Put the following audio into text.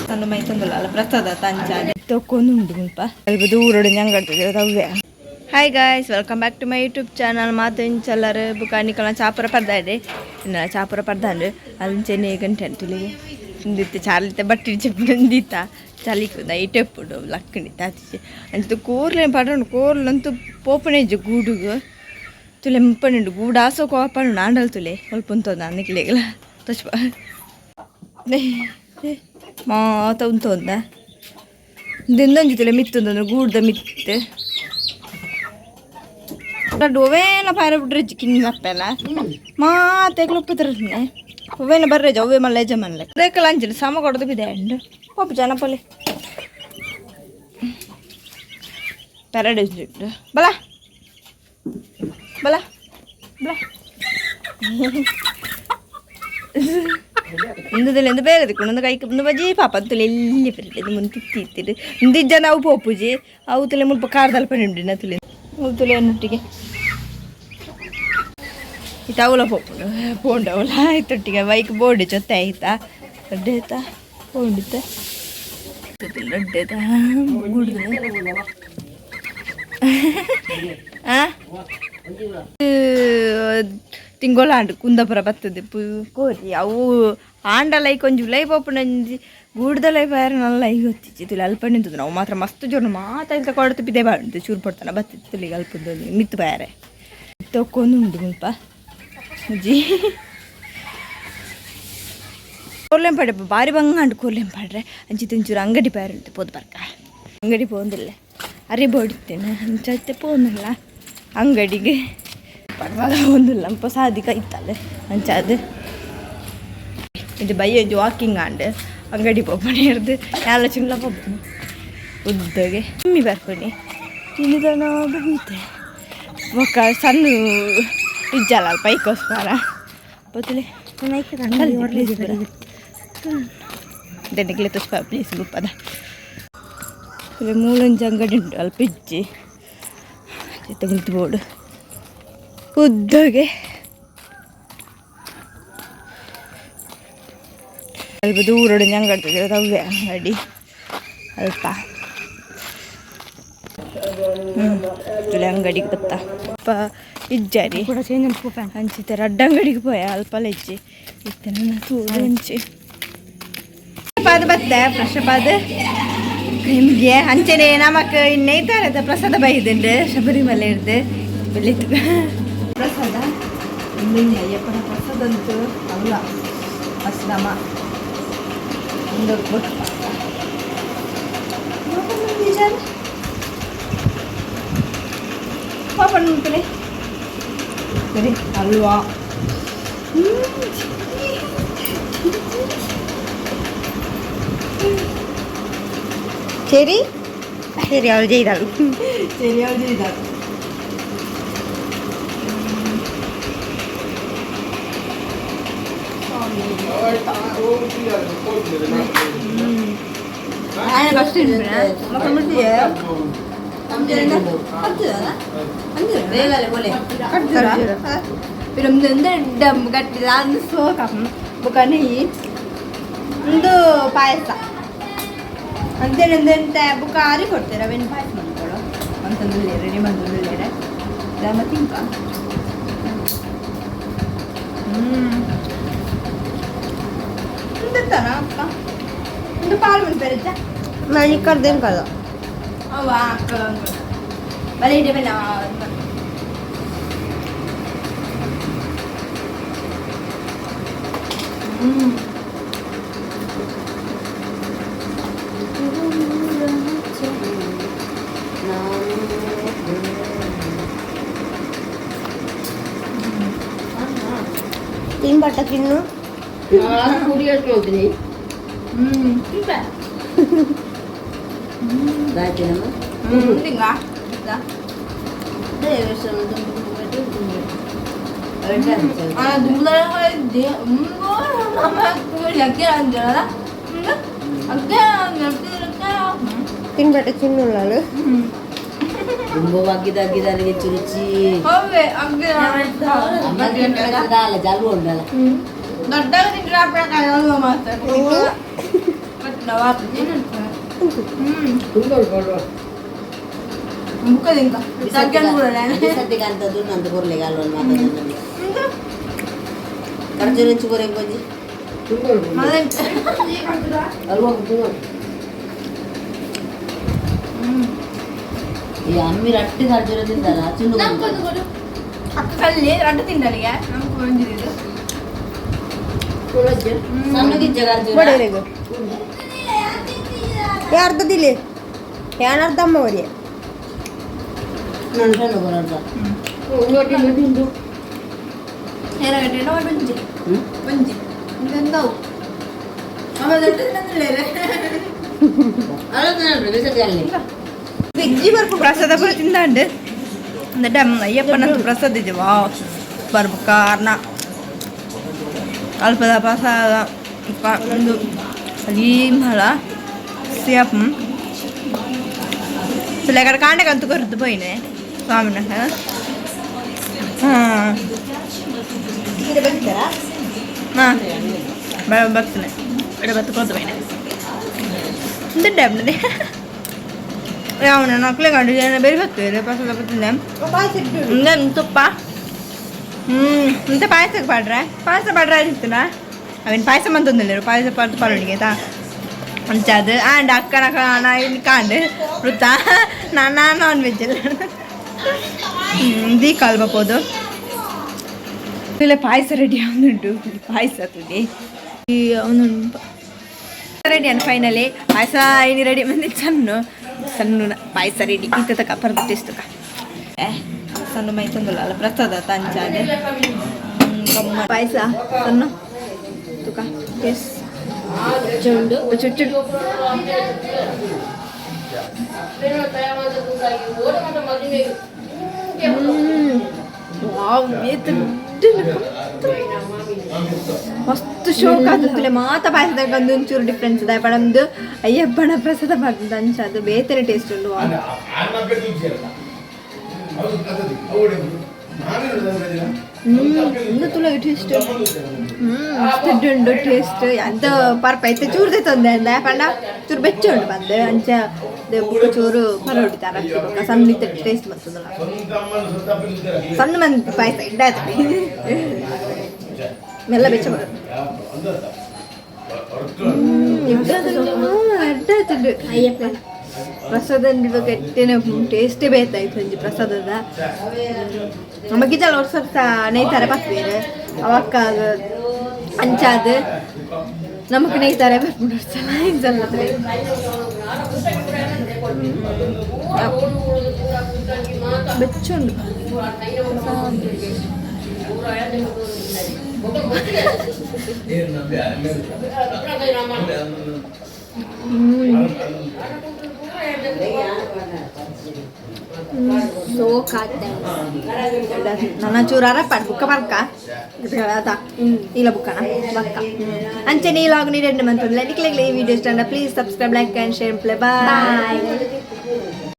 ತಂದು ಮೈ ತಂದಲ್ಲ ಪ್ರಸಾದ ತಂಚಾನೆ ತೊಕ್ಕೊಂದುಂಡು ಮುಲ್ಪ ಅಲ್ಪ ದೂರಡು ഞಂಗಡ್ತದೆ ತವ್ವೆ. Hi guys, welcome back to my YouTube channel. ಮಾತು ಇಂಚಲ್ಲರು ಬುಕ್ಕ ನಿಕಲ ಚಾಪುರ ಪರ್ದಾಡೆ ಇನ್ನ ಚಾಪುರ ಪರ್ದಾಂಡು ಅಂಚೆನೆ ಗಂಟೆ ತುಲಿಗೆ ಇಂದಿತ್ತೆ ಚಾಲಿತೆ ಬಟ್ಟಿ ಚೆಪ್ಪು ಚಲಿಕು ನೈಟ್ ಎಪ್ಪುಡು ಲಕ್ಕಣಿ ತಾತಿಚೆ ಅಂಚ ಕೋರ್ಲೆ ಪಡೋಣ ಕೋರ್ಲಂತೂ ಪೋಪಣೆಜ್ಜು ಗೂಡುಗು ತುಲೆ ಮುಪ್ಪನುಂಡು ಗೂಡಾಸೋ ಕೋಪನು ನಾಂಡಲ್ ತುಲೆ ಸ್ವಲ್ಪ ಉಂತೊಂದು ಅನ್ನಕ್ಕಿಲೇಗಲ ತಚ್ಪ ಮಾತ ಉಂತೊಂದ ದಿಂದೊಂಜಿ ತುಲೆ ಮಿತ್ತೊಂದು ಗೂಡ್ದ ಮಿತ್ತು ಒವೇನ ಪಾರ ಬಿಡ್ರೆ ಕಿನ್ನಿ ಮಪ್ಪೆಲ್ಲ ಮಾತೆಗ್ಲು ಉಪ್ಪುತ್ತಿರನೆ ಒವೇನ ಬರ್ರೇಜ ಒವ್ವೆ ಮಲ್ಲ ಯಜಮಾನ್ಲೆ ರೇಕಲ ಅಂಚಿನ ಸಮ ಕೊಡದು ಬಿದೆ ಅಂಡು ಒಪ್ಪು ಜನ ಪೊಲೆ ಪೆರಡೆ ಬಲ ಬಲ ಬಲ ಇಂದದಲ್ಲಿ ಎಂದು ಬೇರೆ ದಿಕ್ಕು ಕೈಕ್ ಒಂದು ಬಜಿ ಪಾಪ ತುಲೆ ಎಲ್ಲಿ ಪೆರಡೆ ಮುಂದೆ ತಿತ್ತಿತ್ತಿರು ಇಂದಿಜ್ಜನ ಅವು ಪೋಪುಜಿ ಅವು ತುಲೆ ಮುಲ್ಪ ಕಾರ್ದಲ್ಪ ನಿಂಡಿನ ತುಲೆ ತುಲೆ ಅನ್ನೊಟ್ಟಿಗೆ ಇತ್ತ ಅವಲ ಪೋಪುಂಡು ಪೋಂಡು ಅವಲ ಇತ್ತೊಟ್ಟಿಗೆ ಬೈಕ್ ಬೋರ್ಡ್ ಜೊತೆ ಆಯ್ತಾ ದೊಡ್ಡ ಆಯ್ತಾ ಪೋಂಡಿತ್ತ ದೊಡ್ಡ ಗುಡ್ದು ತಿಂಗೊಳಾಂಡು ಕುಂದಾಪುರ ಬರ್ತದೆ ಕೋರಿ ಅವು ಆಂಡಲ ಕೊಂಚ ಉಲೈ ಪೋಪುಂಡು ಗೂಡ್ದಲೈ ಬಾರ ನಲ್ಲ ಗೊತ್ತಿಚ್ಚಿ ತುಲಿ ಅಲ್ಪ ನಿಂತದ್ದು ನಾವು ಮಾತ್ರ ಮಸ್ತ್ ಜೋರು ಮಾತ ಕೊಡ್ತು ಬಿದ್ದೆ ಬಾಂಡು ಚೂರು ಪಡ್ತಾನ ಬತ್ತಿತ್ತು ತುಲಿಗೆ ಅಲ್ಪದ್ದು ಮಿತ್ತು ಬಾರೆ ತೊಕ್ಕೊಂದುಂಡು ಮುಲ್ಪ ಜಿ ಕೋರ್ಲೆಂ ಪಾಡೆ ಬಾರಿ ಬಂಗಾಂಡು ಕೋರ್ಲೆಂ ಪಾಡ್ರೆ ಅಂಚಿ ತುಂಚೂರು ಅಂಗಡಿ ಪಾರುಂಟು ಪೋದು ಬರ್ಕ ಅಂಗಡಿ ಪೋಂದಿಲ್ಲ ಅರಿ ಬೋಡಿತ್ತೇನೆ ಅಂಚತ್ತೆ ಪೋಂದಿಲ್ಲ ಅಂಗಡಿಗೆ ಪರ್ವಾದ ಒಂದಿಲ್ಲ ಅಂಪ ಸಾದಿಕ ಇತ್ತಲ್ಲ ಅಂಚಾದ ಇದು ಬೈ ಒಂಜಿ ವಾಕಿಂಗ್ ಆಂಡ್ ಅಂಗಡಿ ಪೋಪಣೆ ಇರ್ದು ಯಾಲ ಚಿಲ್ಲ ಪೋಪುನು ಉದ್ದಗೆ ಕಮ್ಮಿ ಬರ್ಪಣಿ ತಿಂದಿದನ ಬೀತೆ ಬೊಕ್ಕ ಸಣ್ಣ ಇಜ್ಜಲ್ಲ ಅಲ್ಪ ಐಕೋಸ್ಕರ ಪೋತಲೆ ದೆನ್ನಿಗ್ಲೆ ತುಷ್ಪ ಪ್ಲೀಸ್ ಗುಪ್ಪದ ಮೂಲೊಂಜಿ ಅಂಗಡಿ ಉಂಟು ಅಲ್ಪ ಇಜ್ಜಿ ಚಿತ್ತ ಬೋರ್ಡು ಉದ್ದಗೆ ಅಲ್ಪ ದೂರಡು ഞಂಗಡ್ತದೆ ತವ್ವೆ ಅಂಗಡಿ ಅಲ್ಪ ತುಲೆ ಅಂಗಡಿಗೆ ಬತ್ತ ಅಲ್ಪ ಇಜ್ಜಾರಿ ಅಂಚಿತ್ತೆ ರಡ್ಡ ಅಂಗಡಿಗೆ ಪೋಯ ಅಲ್ಪ ಇಜ್ಜಿ ಇತ್ತೆ ನನ್ನ ತೂದು ಅಂಚಿ ಪಾದ ಬತ್ತೆ ಫ್ರೆಶ್ ಪಾದ ನಿಮಗೆ ಅಂಚನೆ ನಮಕ್ ಇನ್ನೈತಾರೆ ಪ್ರಸಾದ ಬೈದುಂಡು ಶಬರಿಮಲೆ ಇರ್ದು ಬೆಳಿತು ಪ್ರಸಾದ ಇನ್ನೊಂದು ಅಯ್ಯಪ್ಪನ ಪ್ರಸಾದ ಅಂತೂ ಅಲ್ಲ ಅಸ್ಲಮ ಒಂದು ಪಾಪಣ್ಣು ಸರಿ ಅಲ್ವಾ. ശരി ശരി, അവൾ ചെയ്താളും. ശരി, അവൾ ചെയ്താൾ. ಕಷ್ಟ ಬೊಕ ನೆಯ್ಯಿ ಒಂದು ಪಾಯಸ ಅಂತೇನಂದಂತೆ ಬುಕ್ಕ ಆರಿ ಕೊಡ್ತಾರೆ ಅವೇನು ಪಾಯಸ ಮಾಡ್ಕೊಳು ಅಂತಂದುಳ್ಳೇರೆ ರೆಡಿ ಮಂತೊಂದುಲ್ಲೇರೆ ತಿಂಕ. ಇಂದತ್ತಾನ ಅಕ್ಕ ಒಂದು ಪಾಲ್ ಮನ್ಪೆರಜ್ಜ. ನಾನು ಕರ್ದೇನು ಕದ. ಅವ ಅಕ್ಕ ಬಲೆ ಇಡೆ ಬಲೆ. ತಿನ್ಬಟ್ಟ ತಿನ್ನು. ತಿನ್ಬಟ್ಟ ತಿನ್ನುಳ್ಳಾಳು. ದುಂಬು ಅಗ್ಗಿದ ಹೆಚ್ಚು ರುಚಿ. ದಾಲ ಜಲ್ವ ಉಂಡಲ್ಲ. ದೊಡ್ಡ ಸದ್ಯಕ್ಕೆ ಅಂತ ದುಡ್ಡು ಅಂತ ಕೊರ್ಲಿಕ್ಕೆ ಅಲ್ವ ಮಾತಾಡೋದು ಖರ್ಜೂರ ಇಂಚು ಕೊರೆ ಒಂಜಿ ಈ ಅಮ್ಮಿ ರಟ್ಟಿ ಖರ್ಜೂರ ತಿಂದಲ್ಲ ಚುಂಡು. ಅಕ್ಕ ಕಲ್ಲಿ ರಡ್ಡು ತಿಂಡಲಿಗೆ ನಮ್ಗೆ ಒಂಜಿದ್ದು. ಸಣ್ಣ ಗಿಜ್ಜ ಖರ್ಜೂರ. ಬಡವರಿಗೂ ಅರ್ಧ ದಿಲಿ, ಏನ್ ಅರ್ಧ ಅಮ್ಮ ಅವರಿಗೆ. ನಾನು ಸಣ್ಣ ಕೊರಡ್ದ. ಏನಾಗಟ್ಟೆ ಒಂಜಿ. ಒಂಜಿ ಇಂದೆಂದವು ಆಮೇಲೆ ದೊಡ್ಡ ತಿನ್ನಂದಿಲ್ಲ. ಅಲ್ಲಿ. ಪ್ರಸಾದ ಪೂರ ತಿಂದಾಂಡು. എന്നിട്ട് ಅಯ್ಯಪ್ಪನ ಪ್ರಸಾದ ಇದೆ. ವಾವ್, ಸೂಪರ್. ಕಾರ್ನ ಅಲ್ಪದ ಪ್ರಸಾದ ಒಂದು ಅಲೀಮಲ ಸಿಯಪ್ ಅక్కడ ಕಾಂಡಕ್ಕೆ ಅಂತೂ ಕೊರದು ಪೋಯಿನೆ ಸ್ವಾಮಿನ. ಹಾಂ ಹಾಂ, ಬರ್ತೇನೆ. ഇവിടെ ಬತ್ತು ಕೊರದು ಪೋಯಿನೆ. എന്തുണ്ട് ಅವನ ನಕ್ಲೆ ಕಂಡು ಬೇರೆ ಬರ್ತೇವೆ ಪ್ರಸಾದ ಬರ್ತದೆ. ಇಂದ ತುಪ್ಪ. ಇಂತ ಪಾಯಸಕ್ಕೆ ಪಾಡ್ರೆ, ಪಾಯಸ ಪಾಡ್ರೆ ಆಗಿತ್ತನ ಅವನ್ ಪಾಯಸ ಮಂತೊಂದಿಲ್ಲ, ಪಾಯಸ ಪಾಡ್ದು ಪಾಡೋಣಿಗೆ ತಾ ಅಂಚಾದು ಆಂಡ್ ಅಕ್ಕನ ಇಲ್ಲಿ ಕಾಂಡ್ ವೃತ್ತ. ನಾನು ನಾನ್ ವೆಜ್ ಎಲ್ಲ ದೀ ಕಾಲ್ ಬಪ್ಪೋದು ಇಲ್ಲ. ಪಾಯಸ ರೆಡಿ ಅವನುಂಟು, ಪಾಯಸ ತುದಿ ಅವನು ರೆಡಿ ಅನ್. ಫೈನಲಿ ಪಾಯಸ ಇನಿ ರೆಡಿ ಬಂದು ಸಣ್ಣ ಸಣ್ಣ ಪಾಯಸ ರೆಡಿ. ಈತ ತಕ ಪರ್ದು ಟೇಸ್ಟ್ ತಕ ಸಣ್ಣ ಮೈ ತಂದಲ್ಲ ಅಲ್ಲ ಪ್ರಸಾದ ತಂಚಾದೆ ಪಾಯಸ ಸಣ್ಣ ತುಕ ಟೇಸ್ಟ್ ಚುಚ್ಚು. ವಾವ್, ಮಸ್ತ್ ಶೋಕ್ ಆಗುತ್ತಲೆ. ಮಾತ ಪಾಯಸದಾಗ ಒಂದು ಒಂಚೂರು ಡಿಫ್ರೆನ್ಸ್ ಇದೆ ಪಡಂದು ಅಯ್ಯಪ್ಪನ ಪ್ರಸಾದ ಮಾಡ್ತದೆ ಅಂಚ ಅದು ಬೇತನೆ ಟೇಸ್ಟ್ ಉಂಟು. ಇನ್ನು ತುಳ ಟೇಸ್ಟ್ ಮಸ್ತ್ ಉಂಡು ಟೇಸ್ಟ್ ಎಂತ ಪರ್ಪ ಐತೆ. ಚೂರ್ದೆ ತಂದೆ ಅಂದ ಪಂಡ ಚೂರು ಬೆಚ್ಚ ಉಂಟು ಬಂದೆ ಅಂಚ ಬುಕ್ಕ ಚೂರು ಪರ ಹೊಡಿತಾರೆ ಸಣ್ಣ ಟೇಸ್ಟ್ ಬರ್ತದಲ್ಲ. ಸಣ್ಣ ಮಂದಿ ಪಾಯಸ ಇಡ್ಡಾಯ್ತು ಮೆಲ್ಲ ಬೆಚ್ಚ ಅಯ್ಯಪ್ಪ ಪ್ರಸಾದ ಎಟ್ಟಿನ ಟೇಸ್ಟೇ ಬೇತಾಯ್ತು ಒಂಜಿ ಪ್ರಸಾದದ. ನಮಗಿಜಲ ವರ್ಷ ವರ್ಷ ನೇಯ್ತಾರೆ ಪತ್ವೇರು ಅವಕ್ಕ ಅಂಚಾದ್ ನಮಕ್ ನೇಯ್ತಾರೆ ಬರ್ಪುಂಡು ವರ್ಷ ಇಂಚಲ್ಲ. ಬೆಚ್ಚುಂಡು. ನನ್ನ ಚೂರು ಅರಪ್ಪ ಬುಕ್ಕ ಬರ್ಕ ಅದ ಇಲ್ಲ ಬುಕ್ಕನ ಬಕ್ಕ ಅಂಚೆ ನೀಲಾಗು ನೀರೆಂಡು ಮಂತಂದ್ರೆ. ನಿಕ್ಲೆಗ್ಲೆ ಈ ವಿಡಿಯೋ ಇಷ್ಟ please subscribe, like and share. Play bye.